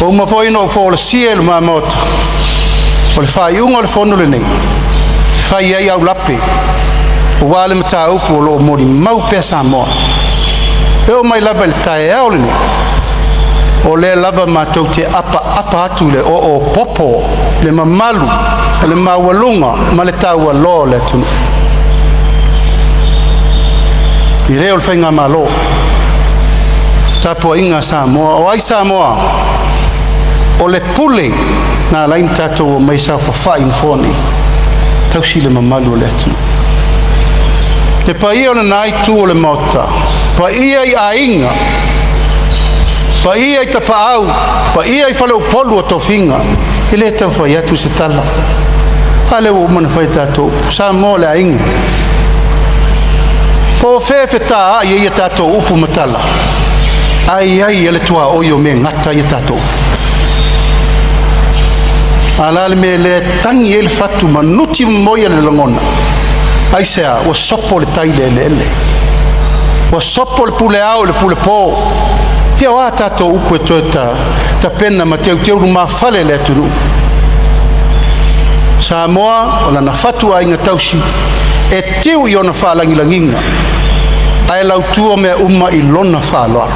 Ua uma foi ona ou folasia i luma-Maota, o le faaiuga o le fono lenei, e fai ai aulape aua le mataupu o lo o molimau pea Samoa. E oo mai lava i le taeao lenei, o lea lava matou te apaapa atu i le oopopo, le mamalu, le maualuga ma le taualoa o le atunuu i le o le Faigamalo. Tapuaiga a Samoa. O ai Samoa? O le pule na ala ai ona tatou omai e saofafai i nofoa nei, e tausi le mamalu o le atunuu. Le paia o lena itu o le Maota, paia i Aiga, paia i Tapaau, paia i Faleupolu o tofiga. E le tau fai atu se tala, a lea ua uma ona fai a tatou upu, o Samoa o le aiga. Po o fea e fetaai ai a tatou upu ma tala, ae i ai lava le tuaoi o mea e gata ai a tatou upu. A o le a le mea lea e tagi ai le fatu ma nuti momoi le lagona? Aisea? Ua sopo le tai i le eleele, ua sopo le pule ao i le pule po. Ia o a tatou upu e toe tapena ma teuteu lumafale i le atunuu? Samoa o lana fatuaiga tausi e tiu i ona faalagilagiga ae lautua mea uma i lona faaaloalo.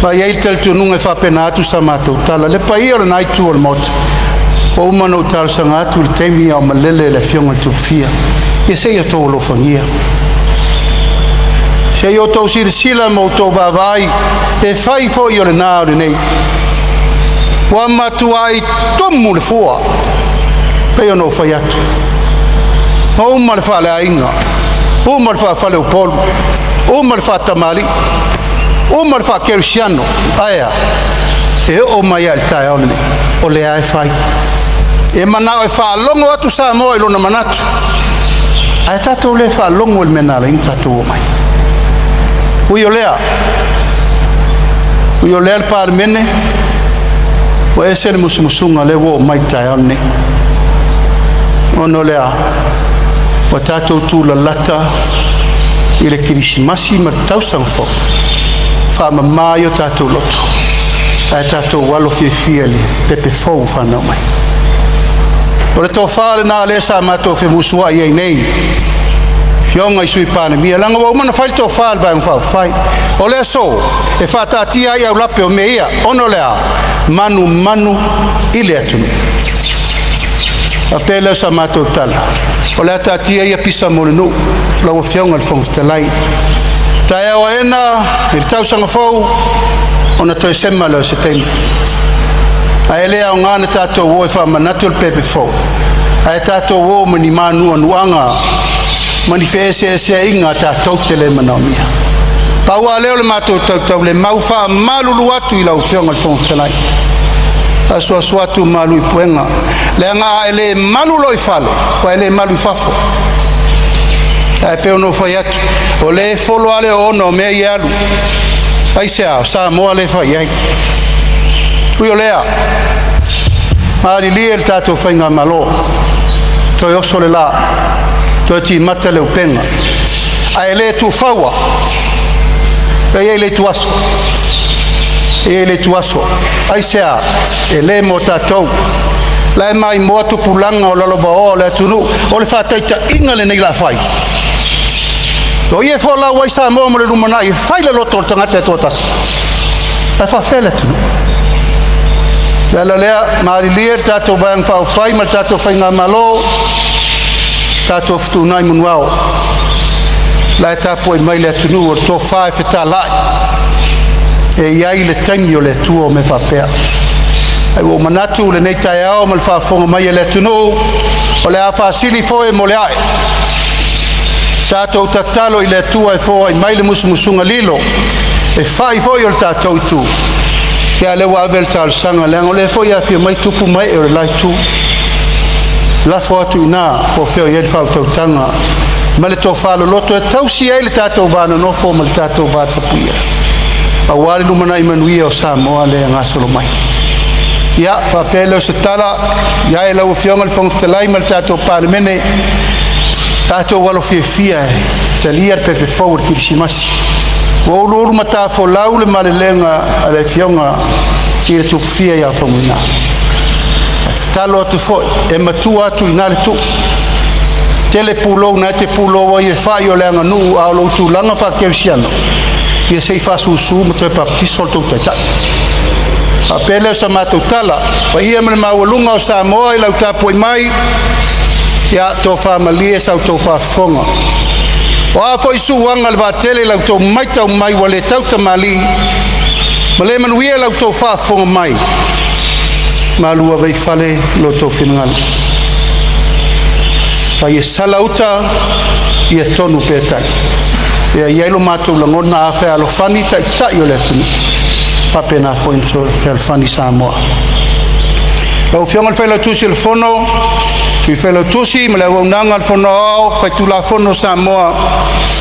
Ma e i ai le talitonuga e faapena atu sa matou tala. Le paia o lena itu o le Maota, ua uma ona ou talosaga atu i le taimi a o malele le afioga i le Tofia, ia se i outou alofagia, se i outou silasila ma outou vaavaai, e fai foi o lena a o lenei, ua matuai tumu le fua e pei ona ou fai atu. Ua uma le faaleaiga, uma le faafaleupolu, uma le faatamalii, uma le faakerisiano. Ae a? E oo mai lava i le taeao lenei, o lea lava e fai. E manao e faalogo atu Samoa i lona manatu, ae tatou le faalogo i le mea na ala ai ona tatou omai. Ui o lea, ui o lea le Palemene, ua ese le musumusuga o lea ua oo mai i le taeao lenei. Ona o le a? Ua tatou tulalata i le Kerisimasi ma le Tausaga Fou, faamama ai o tatou loto ae tatou alo fiafia i le pepe fou ua fanau mai. O le tofa lena o lea sa matou femusuai ai nei afioga i Sui Palemia, leaga ua uma ona fai le tofa a le Vaega Faaupufai. O le aso e faataatia ai aulape o mea ia, ona o le a? Manumanu i le atunuu. Ona faapea lea o sa matou tala, o le a taatia ia pisa mo le nuu, lau Afioga i le Fofoga Fetalai. Taeao aena i le tausaga fou ona toe sema lea o se taimi, ae le aoga ona tatou o e faamanatu le pepe fou ae tatou o ma ni manuanuaga ma ni feeseeseaiga tatou te le manaomia. Pau lava lea o le matou tautaulemau, e faamalulu atu i lau Afioga i le Fofoga Fetalai, asuasu atu malu i puega, leaga a e le malu loa i fale, ua e le malu i fafo. Ae pei ona ou fai atu, o lea e folo lava le oona o mea ia e alu. Aisea? O Samoa lea e fai i ai. Ui o lea, malilie le tatou faigamalo, toe oso le la, toe timata le upega, ae le tuufaua. E i ai le ituaso, e i ai le ituaso. Aisea? E le mo tatou. O la e maimoa tupulaga o lalovaoa o le atunuu. O le faataitaiga lenei o le a fai, o i e folau ai Samoa mo le lumanai, e fai le loto o le tagata e toatasi, ae faafefea le atunuu? O le ala lea, malilie le tatou Vaega Faaupufai ma le tatou faigamalo, tatou fetuunai manuao, o la e tapuai mai le atunuu, o le tofa e fetalai, e i ai le taimi o le Atua o mea faapea. Ae ua ou manatu i lenei taeao ma le faafofoga mai a le atunuu, o le a faasili foe mo le ae. Tatou tatalo i le Atua e foai mai le musumusuga lilo, e fai foi o le tatou itu, a o lea ua ave le talosaga, leaga o lea foi e afifio mai tupu ma ee o le la itu. Lafo atu i ina po o fea o i ai le faautautaga ma le tofa loloto e tausi ai le tatou va nonofo ma le tatou vatapuia, aua le lumanai manuia o Samoa lea e gasolo mai. Ia faapea lea o se tala i lau Afioga i le Fofoga Fetalai ma le tatou Palemene, tatou alo fiafia e talia le pepe fou o le Kerisimasi. Ua uluulu matafolau le malelega a le afioga i le tupufia ia Faumuina. Ae tatalo atu foi, e matua atu i ina le tuu, tele pulou na e te pulou ai e fai o le aganuu, a o lou tulaga faakerisiano, ia se i faasusu ma toe papatiso le tou Taitai. Faapea lea o sa matou tala, paia ma le maualuga o Samoa i lau tapuai mai, ia tofa malie sa outou faafofoga. O a foi suaga o le vaatele i la outou matau mai ua le tautamalii ma le manuia i la outou faafofoga mai, malu ave i fale lo outou finagalo. A ia sala uta, ia tonu pea tai. E i ai lo matou lagona, a fealofani taitai o le atunuu, e faapena foi ona fealofani Samoa. Lau Afioga i le Failautusi o le Fono, Sui Failautusi ma le auaunaga a le Fono Aoao Faitulafono a Samoa,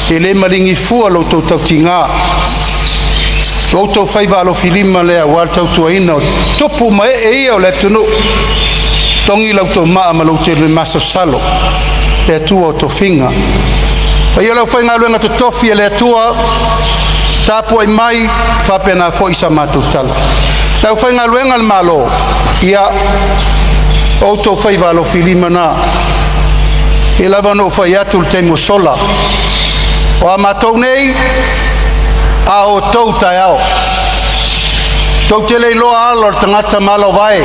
e le maligi fua lo outou tautiga, o outou faiva alofilima lea aua le tautuaina o tupu ma ee ia o le atunuu. Togi la outou maa ma lo outou masalosalo, le Atua o tofiga. Paia i le aufaigaluega totofi a le Atua, tapuai mai faapena foi sa matou tala. Le aufaigaluega a le Malo, ia o outou faiva alofilima na. E pei lava ona ou fai atu i le taimi ua sola, o a matou nei, a o outou taeao. Tou te le iloa ala o le tagata ma ala o vae,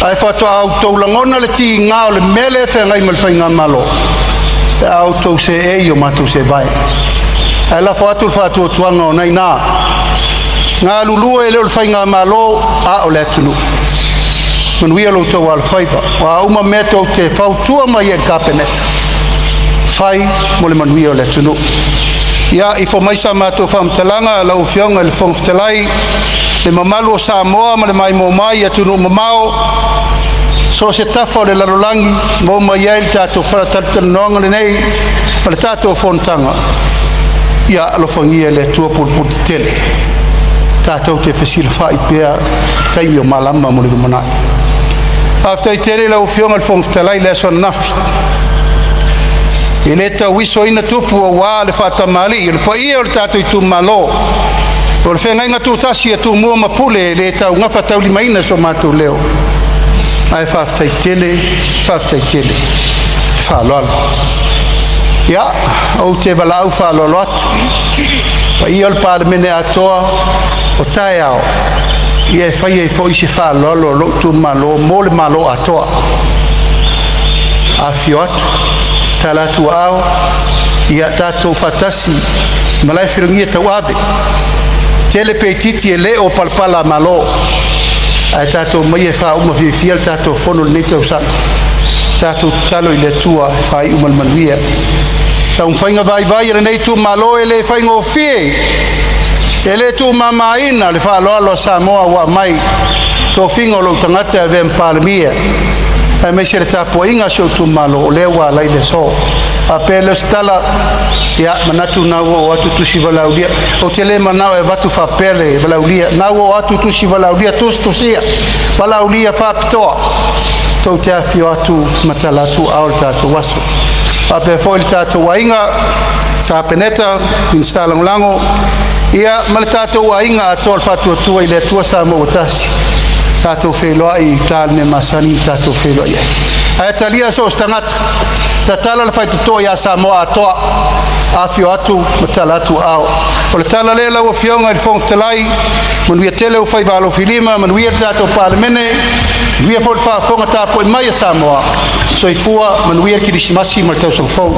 ae faatoa outou lagona le tiga o le mele e feagai ma le faigamalo pe a outou seei i o matou seevae. Ae lafo atu le faatuatuaga o lena e i ina. Galulue, e le o le faigamalo a o le atunuu. Manuia lo outou alofaiva. O a uma mea tou te fautua mai ai i le Kapeneta, fai mo le manuia o le atunuu. Ia, ifo mai sa matou faamatalaga lau Afioga i le Fofoga Fetalai, le mamalu o Samoa ma le maimoa mai i atunuu mamao so o se tafa o le lalolagi ua oo mai ai le tatou faatalatalanoaga lenei ma le tatou fonotaga. Ia alofagia e le Atua pulepule tetele tatou te fesilafai pea i taimi o malama mo le lumanai. Faafetai tele i lau Afioga i le Fofoga Fetalai i le aso ananafi, e le tauisoina tupu aua le faatamalii. O le paia o le tatou itumalo o le feagaiga tutasi a Tumua ma Pule, e le gafataulimaina so matou leo, ae faafetai tele, faafetai tele le faaaloalo. Ia, ou te valaau faaaloalo atu i le paia o le Palemene atoa, o taeao e fai ai foi se faaaloalo a lou itumalo mo le Malo atoa. Afifio atu, tala atu aao, ia tatou faatasi i malae tauave, tele pe itiiti e le o palapala-a-malo, ae tatou omai e faauma fiafia le tatou fono i lenei tausaga. Tatou tatalo i le Atua e faaiu ma le manuia. Taumafaiga vaivai a lenei itumalo e le faigofie, e le tuumamaina le faaaloalo a Samoa ua aumai i tofiga o lou tagata e avea ma Palemia, aemaise le tapuaiga a si ou itumalo o lea ua ala ai le aso. Faapea lea o se tala, ia manatu o lena ua oo atu tusi valaaulia. Ou te le manao e avatu faapea le valaaulia, o lena ua oo atu tusi valaaulia tusitusia, valaaulia faapitoa tou te afifio atu ma tala atu aao i le tatou aso. Faapea foi le tatou aiga Kapeneta, Minisita Lagolago, ia ma le tatou aiga atoa o le Faatuatua i le Atua Samoa ua Tasi. Tatou feiloai i uta i le mea masani ona tatou feiloai ai. Ae talia so o se tagata, tatala le faitotoa ia Samoa atoa, afifio atu ma tala atu aao. O le tala lea lau Afioga i le Fofoga Fetalai, manuia tele ou faiva alofilima, manuia le tatou Palemene, manuia foi le faafofoga tapuai mai a Samoa. Soifua, manuia le Kerisimasi ma le tausaga fou.